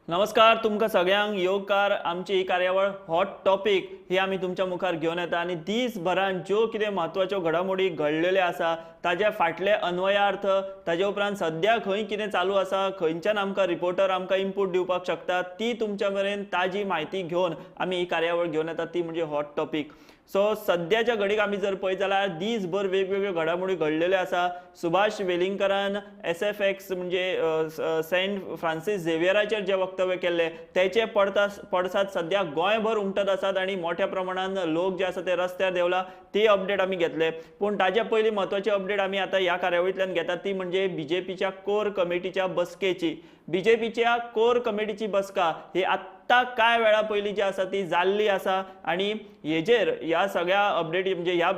नमस्कार तुमकां सगळ्यांक येवकार. आमची ही कार्यावळ हॉट टॉपिक ही आमी तुमच्या मुखार घेवन येता आनी दीसभरान ज्यो कितें म्हत्वाच्यो घडामोडी घडलेल्यो आसा ताज्या फाटले अन्वयार्थ, ताजे उपरांत सद्या खंय कितें चालू आसा, खंयच्यान आमकां रिपोर्टर आमकां इनपूट दिवपाक शकता, ती तुमच्या मेरेन ताजी म्हायती घेवन आमी ही कार्यावळ घेवन येता, ती म्हणजे हॉट टॉपिक. सो सद्याच्या घडीक आमी जर पळयत जाल्यार दीसभर वेगवेगळ्यो घडामोडी घडलेल्यो आसा. सुभाष वेलिंगकरान SFX म्हणजे सेंट फ्रांसीस झेवियराचेर जे वक्तव्य केल्ले तेचे पडसाद सद्या गोंयभर उमटत आसात आनी मोठ्या प्रमाणान लोक जे आसा ते रस्त्यार देंवला, ती अपडेट आमी घेतले. पूण ताजे पयलीं म्हत्वाची अपडेट आमी आतां ह्या कार्यावळींतल्यान घेतात ती म्हणजे बीजेपीच्या कोर कमिटीच्या बसकेची. बीजेपीच्या कोर कमिटीची बसका ही आत्ता कांय वेळा पयलीं जी आसा ती जाल्ली आसा आनी हेजेर ह्या सगळ्या अपडेट म्हणजे ह्या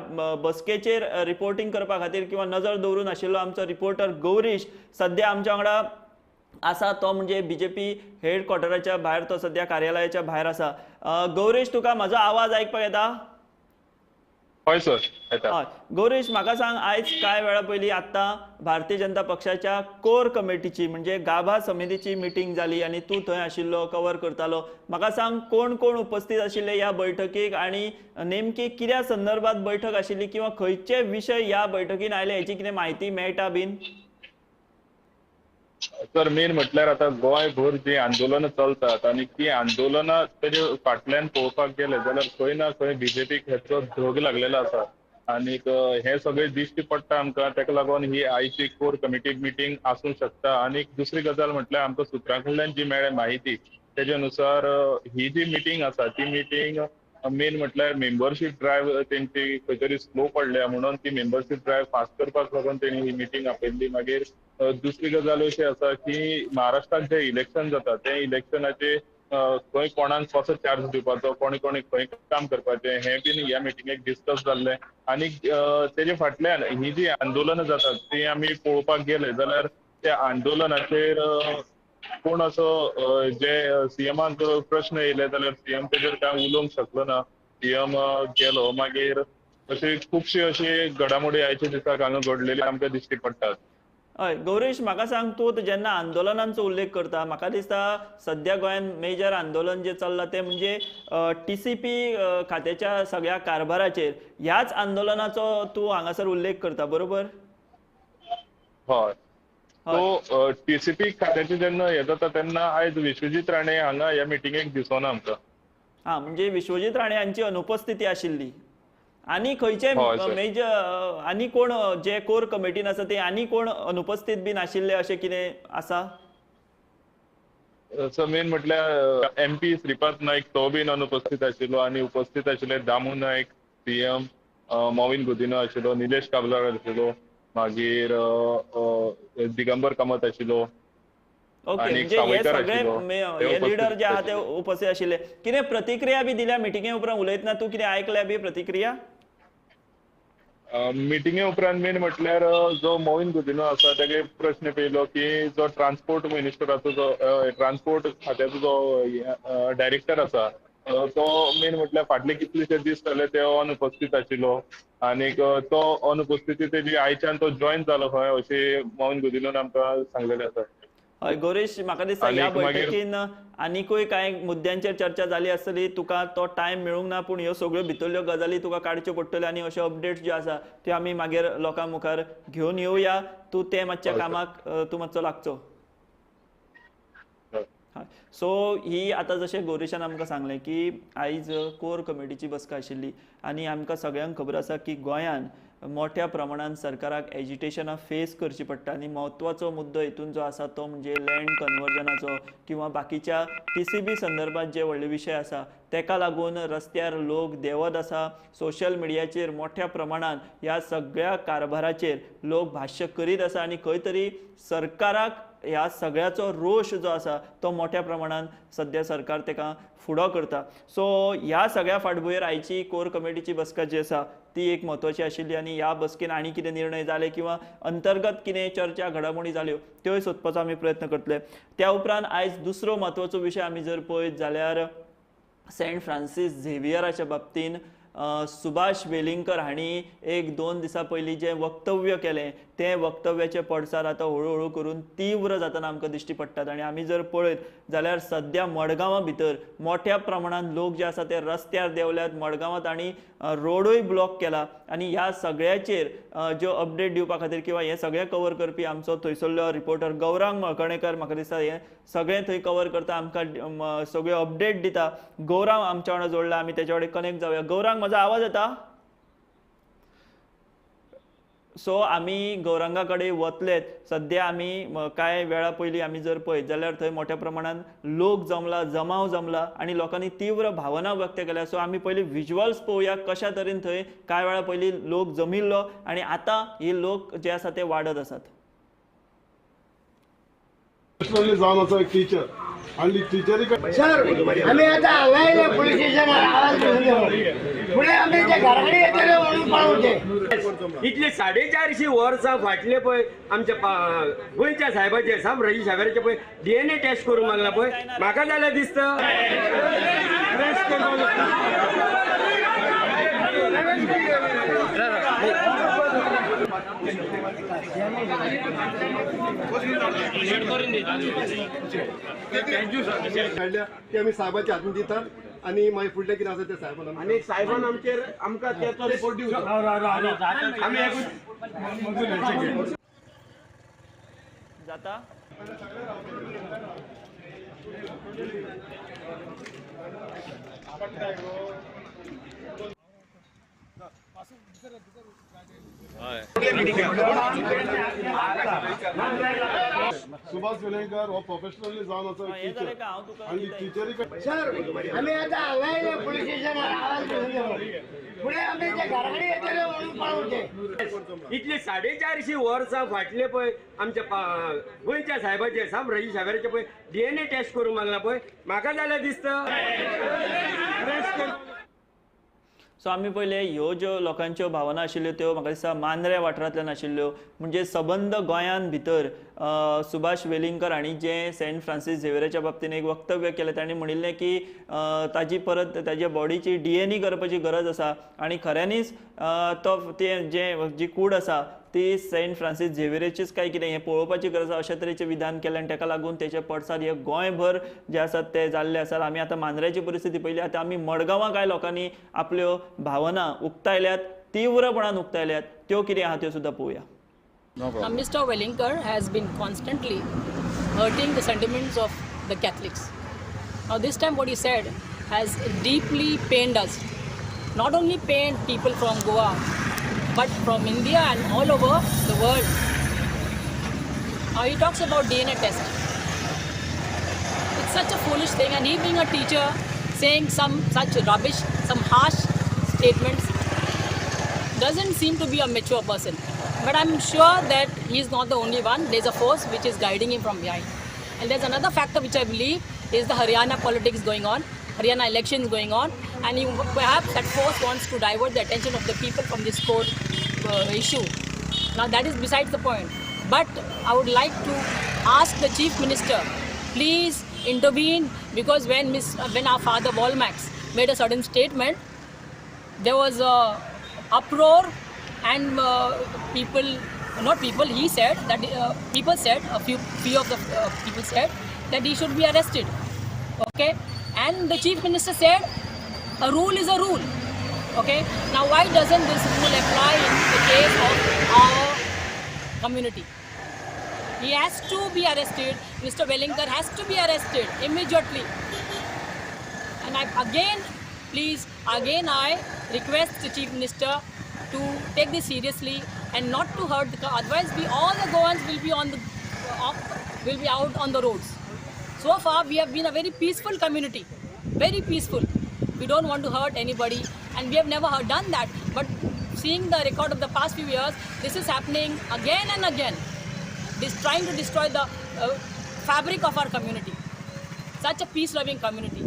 बसकेचेर रिपोर्टिंग करपा खातीर किंवा नजर दवरून आशिल्लो आमचो रिपोर्टर गौरीश सद्या आमच्या वांगडा आसा. तो म्हणजे बीजेपी हेडक्वॉर्टराच्या भायर, तो सद्या कार्यालयाच्या भायर आसा. गौरीश, तुका म्हजो आवाज आयकपाक येता? हय सर, येता. गौरीश, म्हाका सांग, आयज कांय वेळा पयलीं आत्तां भारतीय जनता पक्षाच्या कोर कमिटीची म्हणजे गाभा समितीची मिटींग जाली आनी तूं थंय आशिल्लो, कवर करतालो. म्हाका सांग कोण कोण उपस्थित आशिल्ले ह्या बैठकीक आनी नेमकी कित्या संदर्भात बैठक आशिल्ली किंवा खंयचे विशय ह्या बैठकीन आयले हेची कितें म्हायती मेळटा बीन? सर, मेन म्हटल्यार आतां गोंयभर जी आंदोलनां चलतात आनी ती आंदोलनां तेजे फाटल्यान पळोवपाक गेले जाल्यार खंय ना खंय बीजेपीक हेचो धग लागलेलो आसा आनीक हें सगळें दिश्टी पडटा आमकां. तेका लागून ही आयची कोर कमिटी मिटींग आसूंक शकता. आनी दुसरी गजाल म्हटल्यार आमकां सुत्रां कडल्यान जी मेळ्ळ्या म्हायती तेजे नुसार ही जी मिटींग आसा ती मिटींग मेन म्हटल्यार मेंबरशीप ड्रायव्ह तेंची खंय तरी स्लो पडल्या म्हणून ती मेंबरशीप ड्रायव्ह फास्ट करपाक लागून तेणी ही मिटींग आपयल्ली. मागीर दुसरी गजाल अशी आसा की महाराष्ट्रांत जें इलेक्शन जाता तें इलेक्शनाचे खंय कोणाक कसो चार्ज दिवपाचो, कोणे कोणे खंय काम करपाचें हें बीन ह्या मिटिंगेक डिस्कस जाल्लें. आनी तेजे फाटल्यान ही जी आंदोलनां जातात ती आमी पळोवपाक गेले जाल्यार त्या आंदोलनाचेर कोण असो जे सीएमाक प्रश्न येयले जाल्यार सीएम तेजेर कांय उलोवंक शकलो ना, सीएम गेलो. मागीर अशी खुबशी अशी घडामोडी आयच्या दिसाक हांगा घडलेली आमकां दिश्टी पडटात. हय गौरीश, म्हाका सांग, तूं जेन्ना आंदोलनांचो उल्लेख करता म्हाका दिसता सद्या गोंयांत मेजर आंदोलन जें चल्लां तें म्हणजे TCP खात्याच्या सगळ्या कारभाराचेर, ह्याच आंदोलनाचो तूं हांगासर उल्लेख करता, बरोबर? हय, सो TCP खात्याचे जेन्ना हें जाता तेन्ना आयज विश्वजीत राणे हांगा ह्या मिटिंगेक दिसना आमकां. हा, म्हणजे विश्वजीत राणे हांची अनुपस्थिती आशिल्ली. आनी खंयचे मेजर आनी कोण जे कोर कमिटीन आसा ते आनी कोण अनुपस्थित बीन आशिल्ले अशें कितें आसा? सो मेन म्हटल्यार MP Shripad Naik तो बीन अनुपस्थित आशिल्लो आनी उपस्थित आशिल्ले Damu Naik, CM Mauvin Godinho आशिल्लो, निलेश काब्राल आशिल्लो, मागीर दिगंबर कामत आशिल्लो. ओके, म्हणजे हे सगळे लिडर जे आहा ते उपस्थित आशिल्ले. कितें प्रतिक्रिया बी दिल्या मिटिंगे उपरांत उलयतना? तूं कितें आयकल्या बी प्रतिक्रिया? मिटिंगे उपरांत मेन म्हटल्यार जो मॉविन गुदिन्हो आसा तेगे प्रश्न पयलो की जो ट्रान्सपोर्ट मिनिस्टराचो जो ट्रान्सपोर्ट खात्याचो जो डायरेक्टर आसा तो मेन म्हटल्यार फाटले कितलेशे दीस जाले ते अनुपस्थित आशिल्लो आनीक तो अनुपस्थिती तेजी आयच्यान तो जॉयन जालो खंय अशें मॉविन गुदिन्होन आमकां सांगलेलें आसा. हय गौरीश, म्हाका दिसता ह्या बैठकीन आनीकूय कांय मुद्द्यांचेर चर्चा जाली आसतली, तुका तो टायम मेळूंक ना, पूण ह्यो सगळ्यो भितरल्यो गजाली तुका काडच्यो पडटल्यो आनी अश्यो अपडेट्स ज्यो आसा त्यो आमी मागीर लोकां मुखार घेवन येवया. तूं ते मातशे कामाक तूं मातसो लागचो. सो ही आतां जशें गौरीशान आमकां सांगलें की आयज कोर कमिटीची बसका आशिल्ली आनी आमकां सगळ्यांक खबर आसा की गोंयान मोठ्या प्रमाणान सरकाराक एजिटेशनां फेस करची पडटा आनी म्हत्वाचो मुद्दो हितून जो आसा तो म्हणजे लँड कन्वर्जनाचो किंवा बाकीच्या TCB संदर्भात जे व्हडले विशय आसा तेका लागून रस्त्यार लोक देंवत आसा. सोशल मिडियाचेर मोठ्या प्रमाणान ह्या सगळ्या कारभाराचेर लोक भाश्य करीत आसा आनी खंय तरी सरकाराक ह्या सगळ्याचो रोश जो आसा तो मोठ्या प्रमाणान सद्या सरकार तेका फुडो करता. सो ह्या सगळ्या फाटभुंयेर आयची कोर कमिटीची बसका जी आसा ती एक म्हत्वाची आशिल्ली आनी ह्या बसकेन आनी कितें निर्णय जाले किंवा अंतर्गत कितें चर्चा घडामोडी जाल्यो त्योय सोदपाचो आमी प्रयत्न करतले. त्या उपरांत आयज दुसरो म्हत्वाचो विशय आमी जर पळयत जाल्यार सेंट फ्रांसीस झेवियराच्या बाबतीन सुभाष वेलिंगकर हांणी एक दोन दिसां पयलीं जें वक्तव्य केलें तें वक्तव्याचे पडसाद आतां हळूहळू करून तीव्र जातना आमकां दिश्टी पडटात. आनी आमी जर पळयत जाल्यार सद्या मडगांवा भितर मोठ्या प्रमाणान लोक जे आसा ते रस्त्यार देंवल्यात. मडगांवांत आनी रोडूय ब्लॉक केला आनी ह्या सगळ्याचेर ज्यो अपडेट दिवपा खातीर किंवा हें सगळें कवर करपी आमचो थंयसरलो रिपोर्टर गौरांग मळकणेकर म्हाका दिसता हें सगळें थंय कवर करता, आमकां सगळ्यो अपडेट दिता. गौरांग आमच्या वांगडा जोडला, आमी तेच्या कडेन कनेक्ट जावया. गौरांग, म्हजो आवाज येता? सो आमी गौरांगा कडेन वतलेत. सद्या आमी कांय वेळा पयलीं आमी जर पळयत जाल्यार थंय मोठ्या प्रमाणान लोक जमला, जमाव जमला आनी लोकांनी तीव्र भावना व्यक्त केल्या. सो आमी पयलीं विज्युअल्स पळोवया कशा तरेन थंय कांय वेळा पयलीं लोक जमिल्लो आनी आतां हे लोक जे आसा ते वाडत आसात. जावन आसा एक टिचर आनी टिचरी सर आमी आतां हांगा येयले पुलीस स्टेशनार आवाज घेवन फुडें आमी ते घरा कडेन येतले म्हणून पळोवचें. इतले 450 वर्सां फाटले पळय आमच्या गोंयच्या साहेबाचे साम रजी साहेबाचे पळय डीएनए टेस्ट करूंक मागला पळय, म्हाका जाल्यार दिसता ते आमी साहेबाच्या हातून दितात आनी मागीर फुडलें कितें आसा तें साहेबान आनी साहेबान आमचेर आमकां तेचो रिपोर्ट दिवचो. आमी जाता सुभाष वेलिंगकर हो प्रोफेशनली जावन आसा एक टिचर आनी टिचरी सर आमी आतां हांगा येयले पुलीस स्टेशनार आवाज घेवन फुडें आमी ते घरा कडेन येतले म्हणून पळोवचें. इतले 450 वर्सां फाटले पळय आमच्या गोंयच्या साहेबाचे साम रजी साहेबाचे पळय डीएनए टेस्ट करूंक मागला पळय, म्हाका जाल्यार दिसता. सो आमी पळयले ह्यो ज्यो लोकांच्यो भावना आशिल्ल्यो त्यो म्हाका दिसता मांद्रे वाठारांतल्यान आशिल्ल्यो. म्हणजे सबंद गोंयांत भितर सुभाष वेलिंगकर हांणी जें सेंट फ्रांसीस झेवियराच्या बाबतीन एक वक्तव्य केलें, तांणी म्हणिल्लें की ताजी परत ताज्या बॉडीची डीएनए करपाची गरज आसा आनी खऱ्यांनीच तो ते जे जी कूड आसा ती सेंट फ्रांसीस झेवियराचीच काय कितें हें पळोवपाची गरज आसा अशा तरेचें विधान केलें आनी ताका लागून तेचे पडसाद हे गोंयभर जे आसात ते जाल्ले आसात. आमी आतां मांद्र्याची परिस्थिती पळयली, आतां आमी मडगांवां कांय लोकांनी आपल्यो भावना उक्तायल्यात, तीव्रपणान उक्तायल्यात, त्यो कितें आहा त्यो सुद्दां पळोवया. Mr. Welingkar has been constantly hurting the sentiments of the Catholics. Now this time what he said has deeply pained us. Not only pained people from Goa, but from India and all over the world. Now he talks about DNA test. It's such a foolish thing, and he being a teacher, saying some such rubbish, some harsh statements, doesn't seem to be a mature person. But I'm sure that he is not the only one. There's a force which is guiding him from behind. And there's another factor which I believe is the Haryana politics going on, Haryana elections going on, and perhaps that force wants to divert the attention of the people from this core issue. Now that is besides the point. But I would like to ask the Chief Minister, please intervene, because when our father Walmax made a sudden statement, there was a uproar and people, not people, he said that people said, a few of the people said that he should be arrested. Okay, and the Chief Minister said a rule is a rule. Okay, now why doesn't this rule apply in the case of our community? He has to be arrested. Mr. Welingkar has to be arrested immediately. And I again, please, again I request the Chief Minister to take this seriously and not to hurt the, otherwise we all the Goans will be on the will be out on the roads. So far we have been a very peaceful community, very peaceful. We don't want to hurt anybody and we have never done that. But seeing the record of the past few years, this is happening again and again. This trying to destroy the fabric of our community. Such a peace-loving community.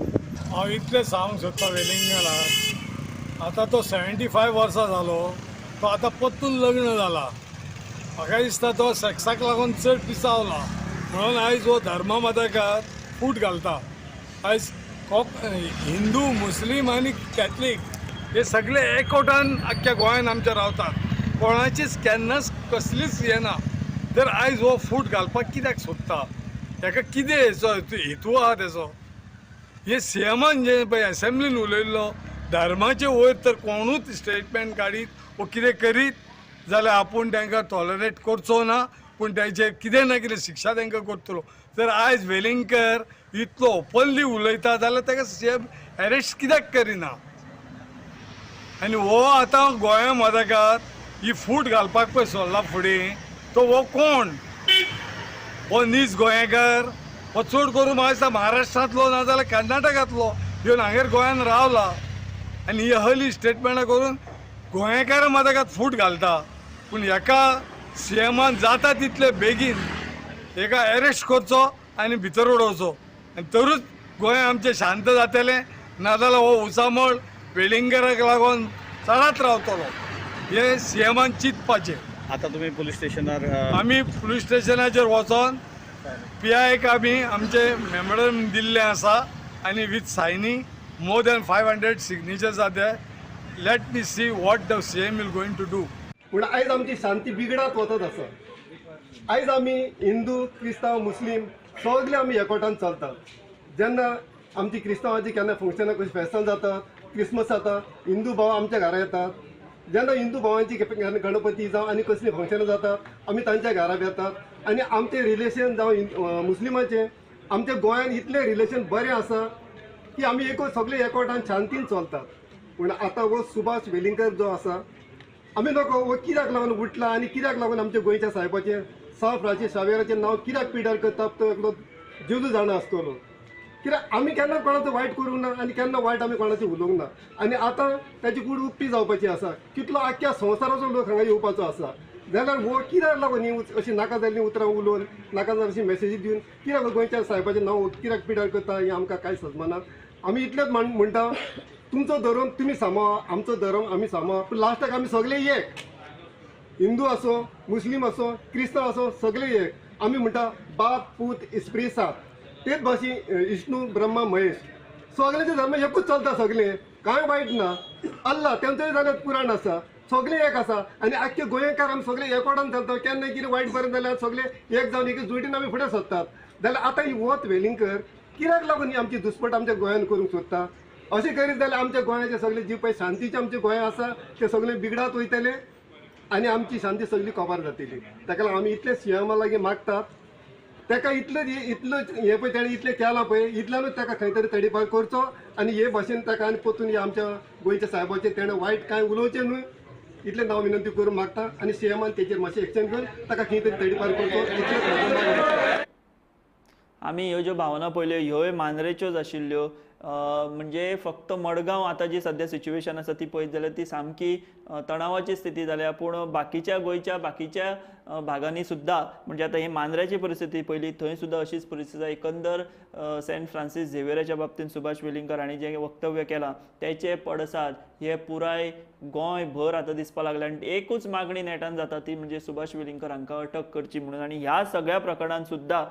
हांव इतलें सांगूंक सोदता वेलिंगकाराक, आतां तो 75 वर्सां जालो, तो आतां परतून लग्न जाला. म्हाका दिसता तो सॅक्साक लागून चड पिसावला म्हणून आयज हो धर्मा मताकार फूट घालता. आयज हिंदू, मुस्लीम आनी कॅथलीक हे सगळे एकवटान आख्ख्या गोंयान आमच्या रावतात, कोणाचीच केन्नाच कसलीच हें ना. तर आयज हो फूट घालपाक कित्याक सोदता, ताका कितें हेचो हेतू आहा तेचो? हे सीएमान जे पळय एसेंब्लीन उलयल्लो धर्माचे वयर तर कोणूच स्टेटमेंट काडीत वो कितें करीत जाल्यार आपूण तांकां टॉलरेट करचो ना, पूण तांचेर कितें ना कितें शिक्षा तांकां करतलो. तर आयज वेलिंगकर इतलो ओपनली उलयता जाल्यार ताका सीएम एरेस्ट कित्याक करिना? आनी हो आतां गोंया मदकात ही फूट घालपाक पळय सोडला फुडें, तो हो कोण? हो नीज गोंयकार, हो चड करून म्हाका दिसता महाराष्ट्रांतलो ना जाल्यार कर्नाटकांतलो येवन हांगेर गोंयान रावला आनी ही असली स्टेटमेंटां करून गोंयकारां मदकात फूट घालता. पूण हेका सीएमान जाता तितले बेगीन हेका एरेस्ट करचो आनी भितर उडोवचो आनी तरूच गोंय आमचें शांत जातलें, नाजाल्यार हो उचामळ वेलिंगकराक लागून चडत रावतलो. हे सीएमान चिंतपाचें. आता तुम्ही पोलीस स्टेशनार आमी पुलीस स्टेशनाचेर वचोन पी आयक आमी आमचें मेमोरंडम दिल्लें आसा आनी with signing more than 500 signatures are there. Let me see what the CM will going to do. पूण आयज आमची शांती बिगडात वचत आसा. आयज आमी हिंदू, क्रिस्तांव, मुस्लीम सगळे आमी एकवटान चलतात. जेन्ना आमची क्रिस्तांवाची केन्ना फंक्शनां कशी फेस्तां जातात, क्रिसमस जाता, हिंदू भाव आमच्या घरा येतात. जेन्ना हिंदू भावांची गणपती जावं आनी कसलीं फंक्शनां जातात आमी तांच्या घरा येतात. आनी आमचें रिलेशन जावं मुस्लिमाचें आमच्या गोंयान इतलें रिलेशन बरें आसा की आमी एक सगळे एकवटान शांतीन चलतात. पूण आतां हो सुभाष वेलिंगकर जो आसा आमी नको हो कित्याक लागून उठला आनी कित्याक लागून आमच्या गोंयच्या सायबाचें सांत फ्रांसीस शावेराचें नांव कित्याक पिड्यार करता तो एकलो जेजू जाणा आसतलो. कित्याक आमी केन्ना कोणाचो वायट करूंक ना आनी केन्ना वायट आमी कोणाचें उलोवंक ना. आनी आतां ताची कूड उक्ती जावपाची आसा, कितलो आख्ख्या संवसाराचो लोक हांगा येवपाचो आसा. जाल्यार हो कित्याक लागून ही अशी नाका जाल्लीं उतरां उलोवन नाका जाल्ली अशी मॅसेजी दिवन कित्याक गोंयच्या सायबाचें नांव कित्याक पिड्यार करता हें आमकां कांय समजना. आमी इतलेंच म्हणटा तुमचो धर्म तुमी सांबाळा, आमचो धर्म आमी सांबाळा, पूण लास्टाक आमी सगळे एक. हिंदू आसो, मुस्लीम आसो, क्रिस्तांव आसो, सगळे एक. आमी म्हणटा बाप पूत इस्प्रिसांत, तेच भाशेन विष्णू ब्रह्मा महेश सगळ्यांचे धर्म एकूच चलता, सगळे कांय वायट ना. अल्ला तेंचोय जाल्यार पुराण आसा, सगळे एक आसा. आनी आख्खे गोंयकार आमी सगळे एकवटान चलता. केन्ना कितें वायट बरें जाल्यार सगळे एक जावन एक जुळटीन आमी फुडें सरतात. जाल्यार आतां ही वत वेलिंगकर कित्याक लागून ही आमची दुस्पट आमच्या गोंयान करूंक सोदता? अशें करीत जाल्यार आमच्या गोंयाचे सगळे जी पळय शांतीचें आमचें गोंय आसा तें सगळें बिगडात वयतलें आनी आमची शांती सगळी काबार जातली. ताका लागून आमी इतले सीएमा लागीं मागतात ताका इतलें इतलो हें पळय ताणें इतलें केलां पळय इतल्यानूच ताका खंय तरी तडीपार करचो आनी हे भाशेन ताका आनी परतून हे आमच्या गोंयच्या सायबाचेर ताणें वायट कांय उलोवचें न्हय इतलें हांव विनंती करून मागता. आनी सीएमान तेचेर मातशें एक्शन घेवन ताका खंय तरी तडीपार करचो इतलें. आमी ह्यो ज्यो भावना पळयल्यो ह्योय मांद्रेच्योच आशिल्ल्यो. म्हणजे फक्त मडगांव आतां जी सद्या सिच्युएशन आसा ती पळयत जाल्यार ती सामकी तणावाची स्थिती जाल्या, पूण बाकीच्या गोंयच्या बाकीच्या भागांनी सुद्दां म्हणजे आतां ही मांद्र्याची परिस्थिती पळयली थंय सुद्दां अशीच परिस्थिती आसा. एकंदर सेंट फ्रांसीस झेवियराच्या बाबतींत सुभाष वेलिंगकर हांणी जें वक्तव्य केलां तेचे पडसाद हे पुराय गोंयभर आतां दिसपाक लागले आनी एकूच मागणी नेटान जाता ती म्हणजे सुभाष वेलिंगकर हांकां अटक करची म्हणून. आनी ह्या सगळ्या प्रकरणांत सुद्दां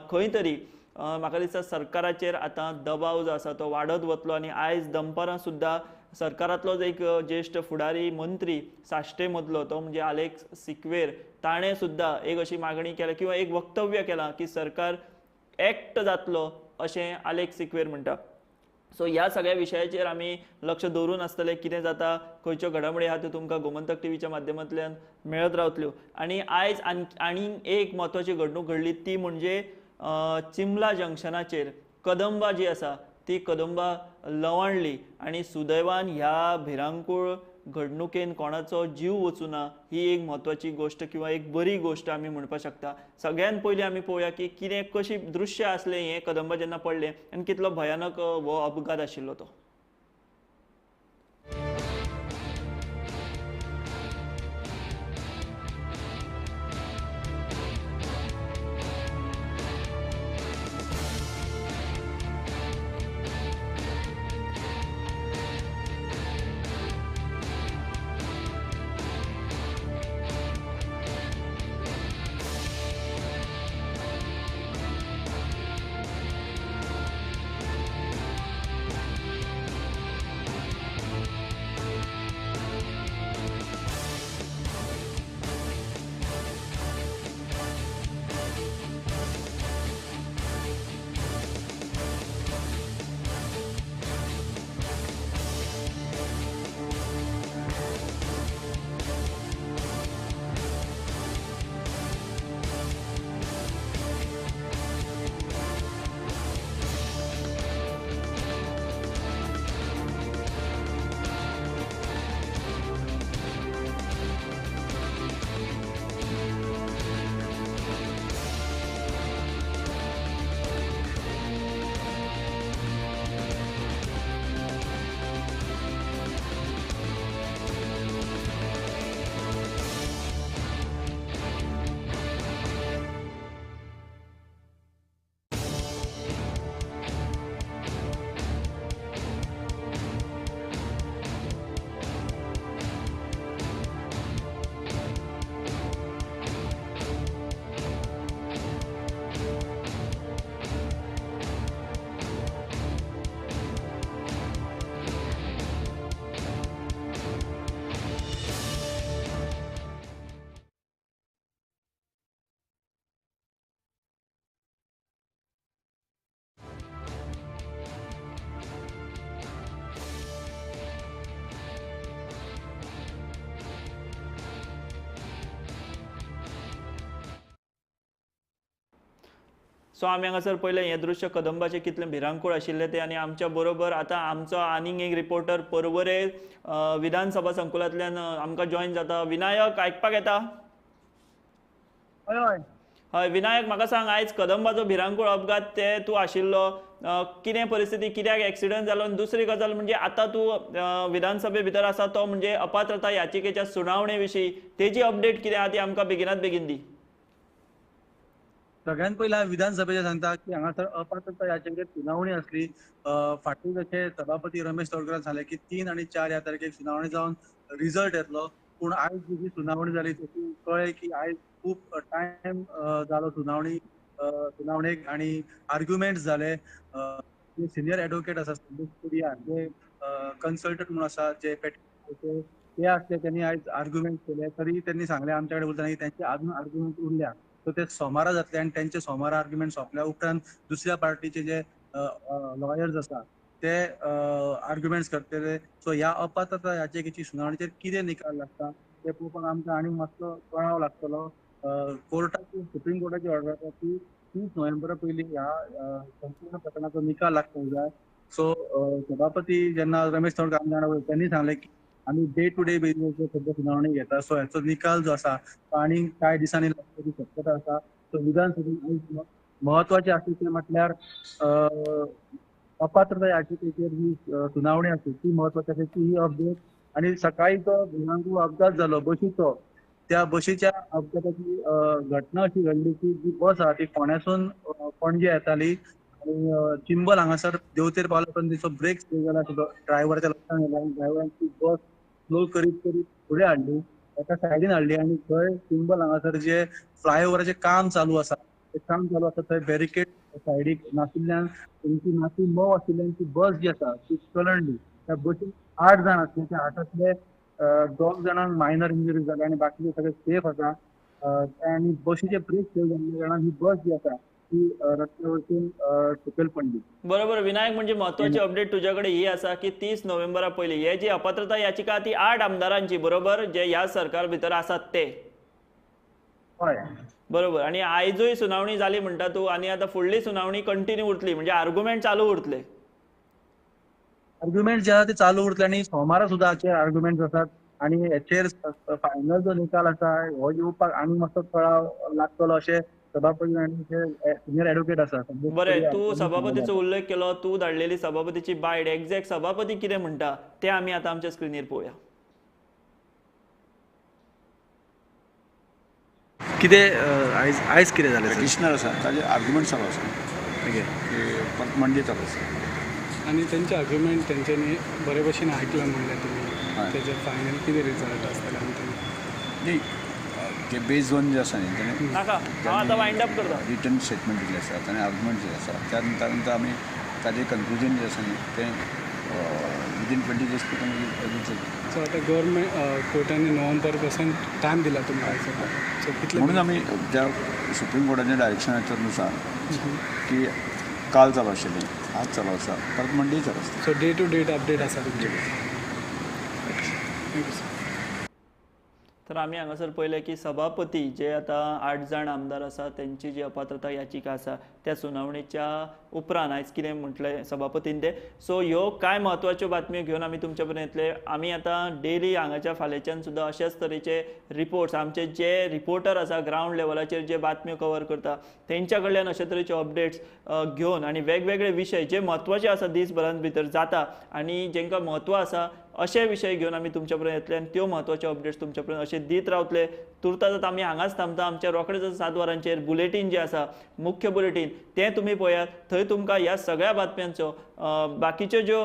खंय तरी म्हाका दिसता सरकाराचेर आतां दबाव जो आसा तो वाडत वतलो. आनी आयज दनपारां सुद्दां सरकारांतलोच एक ज्येश्ठ फुडारी मंत्री साश्टे मदलो तो म्हणजे आलेक्स सिक्वेर ताणें सुद्दां एक अशी मागणी केल्या किंवा एक वक्तव्य केलां की सरकार एक्ट जातलो अशें आलेक्स सिक्वेर म्हणटा. सो ह्या सगळ्या विशयाचेर आमी लक्ष दवरून आसतले, कितें जाता खंयच्यो घडामोडी आहा त्यो तुमकां गोमंतक टीव्हीच्या माध्यमांतल्यान मेळत रावतल्यो. आनी आयज आनीक एक म्हत्वाची घडणूक घडली ती म्हणजे चिमला जंक्शनाचेर कदंबा जी आसा ती कदंबा लवणली आनी सुदैवान ह्या भिरांकूळ घडणुकेन कोणाचो जीव वचूना ही एक म्हत्वाची गोश्ट किंवा एक बरी गोश्ट आमी म्हणपाक शकता. सगळ्यान पयलीं आमी पळोवया की कितें कशी दृश्य आसलें हें कदंबा जेन्ना पडलें आनी कितलो भयानक हो अपघात आशिल्लो तो. सो आमी हांगासर पळयलें हें दृश्य कदंबाचें कितलें भिरांकूळ आशिल्लें तें. आनी आमच्या बरोबर आतां आमचो आनीक एक रिपोर्टर पर्वरे विधानसभा संकुलांतल्यान आमकां जॉयन जाता. विनायक, आयकपाक येता? हय हय विनायक, म्हाका सांग, आयज कदंबाचो भिरांकूळ अपघात ते तूं आशिल्लो, कितें परिस्थिती, कित्याक एक्सिडंट जालो? आनी दुसरी गजाल म्हणजे आतां तूं विधानसभे भितर आसा तो म्हणजे अपात्रता याचिकेच्या सुनावणे विशीं तेजी अपडेट कितें आहा ती आमकां बेगिनात बेगीन दी. सगळ्यात पयलीं विधानसभेचे सांगता की हांगासर अपात्रता याचिकेर सुनावणी आसली. फाटीं जशें सभापती रमेश तवडकरान सांगलें की 3 आनी 4 ह्या तारखेक सुनावणी जावन रिजल्ट येतलो, पूण आयज जी सुनावणी जाली तशी कळ्ळें की आयज खूब टायम जालो सुनावणेक आनी आर्ग्युमेंट्स जाले. जे सिनियर एडवोकेट आसा संदेश कुरिया, जे कन्सल्टंट म्हणून आसा, जे ते आसले, त्यांनी आयज आर्ग्युमेंट केले. तरी त्यांनी सांगले आमच्या कडेन उलयतना की त्यांचे अजून आर्ग्युमेंट उरल्या, सो ते सोमारा जातले आनी त्यांचे सोमारा आर्ग्युमेंट सोंपल्या उपरांत दुसऱ्या पार्टीचे जे लॉयर्स आसा ते आर्ग्युमेंट्स करतले. सो ह्या अपात्रता याचिकेची सुनावणीचेर कितें निकाल लागता ते पळोवपाक आमकां आनी मातसो कळाव लागतलो. कोर्टाची, सुप्रीम कोर्टाची ऑर्डर आसा की 30 नोव्हेंबरा पयलीं ह्या संपूर्ण प्रकरणाचो निकाल लागपाक जाय. सो सभापती जेन्ना रमेश तवडकर आमदार त्यांनी सांगलें की आमी डे टू डे बेजीसचेर सद्या सुनावणी घेता, सो हेचो निकाल जो आसा तो आनी कांय दिसांनी लागपाची शक्यता आसा. सो विधानसभेन म्हत्वाचें आसा तें म्हटल्यार अपात्रता याचिकेचेर जी सुनावणी आसली ती म्हत्वाची आसा, ती ही अपडेट. आनी सकाळी जो भिरांकूळ अपघात जालो बशीचो, त्या बशीच्या अपघाताची घटना अशी घडली की जी बस आसा ती फोंड्यासून पणजे येताली आनी चिंबल हांगासर देंवतेर पावल्या उपरांत तिचो ब्रेक फेल जाला ड्रायव्हराच्या लक्षांत येयलें आनी ड्रायव्हरान ती बस स्लो करीत करीत फुडें हाडली, एका सायडीन हाडली आनी थंय चिंबल हांगासर जे फ्लायओवराचें काम चालू आसा तें काम चालू आसा थंय बॅरिकेड सायडीक नाशिल्ल्यान तेंची माती मोव आशिल्ल्यान ती बस जी आसा ती कलंडली. त्या बसीन 8 जाण आसले, त्या 8तले 2 जाणांक मायनर इंजुरी जाल्या आनी बाकीचे सगळे सेफ आसा. आनी बशीचे ब्रेक फेल जाल्ल्या कारणान ही बस जी आसा ती रस्त्या वयसून सकयल पडली. बरोबर विनायक, म्हणजे महत्वाची अपडेट तुज्या कडेन ही आसा की 30 नोव्हेंबरा पयलीं हे जी अपात्रता याचिका ती 8 आमदारांची, बरोबर, जे ह्या सरकार भितर आसात ते. हय बरोबर. आनी आयजूय सुनावणी जाली म्हणटा तूं, आनी आतां फुडली सुनावणी कंटिन्यू उरतली, म्हणजे आर्ग्युमेंट चालू उरतले. आर्ग्युमेंट जे आसा ते चालू उरतले आनी सोमारा सुद्दां हाचेर आर्ग्युमेंट्स आसात आनी हेचेर फायनल जो निकाल आसा हो येवपाक आनी मातसो कळाव लागतलो अशें सभापती आनी जे सिनियर एडवोकेट आसा. बरें, तूं सभापतीचो उल्लेख केलो, तूं धाडलेली सभापतीची बायट, एक्झॅक्ट सभापती कितें म्हणटा तें आमी आतां आमच्या स्क्रिनीर पळोवया. कितें आयज आयज कितें जालें? पिटिशनर आसा ताजे आर्ग्युमेंट चालू आसा, परत मंडे चालू आसा आनी तेंचे आर्ग्युमेंट तेंच्यांनी बरे भशेन आयकलां म्हणलें तुमी, तेजे फायनल कितें रिजल्ट आसतले? आनी न्ही ते बेज ऑन जे आसा न्ही तेणें रिटर्न स्टेटमेंट दिल्लें आसा, ताणें आर्ग्युमेंट जे आसा त्या नंतर आमी ताजें कन्क्लुजन जें आसा न्ही तें विदीन 20 डेज मागीर. सो आतां गव्हर्मेंट कोर्टांनी नोव्हेंबर पासून टायम दिला तुमकां, सो कितले म्हणून आमी ज्या सुप्रीम कोर्टाच्या डायरेक्शनाच्या नुसार की काल चालू आशिल्लें, आज चालू आसा, परत मंडे चालू आसता. So day to date update आसा तुमचे. Thank you sir. तर आमी हांगासर पळयलें की सभापती जे आतां 8 जाण आमदार आसा तेंची जी अपात्रता याचिका आसा त्या सुनावणीच्या उपरांत आयज कितें म्हटलें सभापतीन तें. सो ह्यो कांय म्हत्वाच्यो बातम्यो घेवन आमी तुमच्या पर्यंत येतले. आमी आतां डेली हांगाच्या फाल्यांच्यान सुद्दां अशेच तरेचे रिपोर्ट्स, आमचे जे रिपोर्टर आसा ग्रावंड लेवलाचेर जे बातम्यो कवर करता तेंच्या कडल्यान अशे तरेचे अपडेट्स घेवन आनी वेगवेगळे विशय जे म्हत्वाचे आसा दीसभरान भितर जाता आनी जेंकां म्हत्व आसा अशे विशय घेवन आमी तुमच्या पर्यंत येतले आनी त्यो म्हत्वाच्यो अपडेट्स तुमच्या पर्यंत अशे दीत रावतले. तुर्तास आमी हांगाच थांबता. आमच्या रोखडेच 7 वरांचेर बुलेटीन जें आसा मुख्य बुलेटीन तें तुमी पळयात, थंय तुमकां ह्या सगळ्या बातम्यांचो बाकीच्यो ज्यो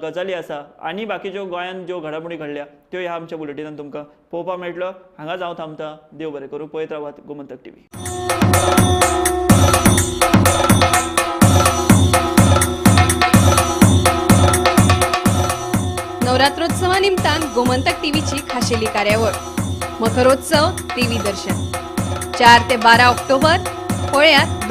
गजाली आसा आनी बाकीच्यो गोंयांत ज्यो घडामोडी घडल्या त्यो ह्या आमच्या बुलेटिनान तुमकां पळोवपाक मेळटलो. हांगाच हांव थांबता. देव बरें करूं. पळयत रावात गोमंतक टीव्ही. नवरात्रोत्सवा निमतान गोमंतक टीव्हीची खाशेली कार्यावळ मखरोत्सव देवी दर्शन 4 ते 12 ऑक्टोबर पळयात.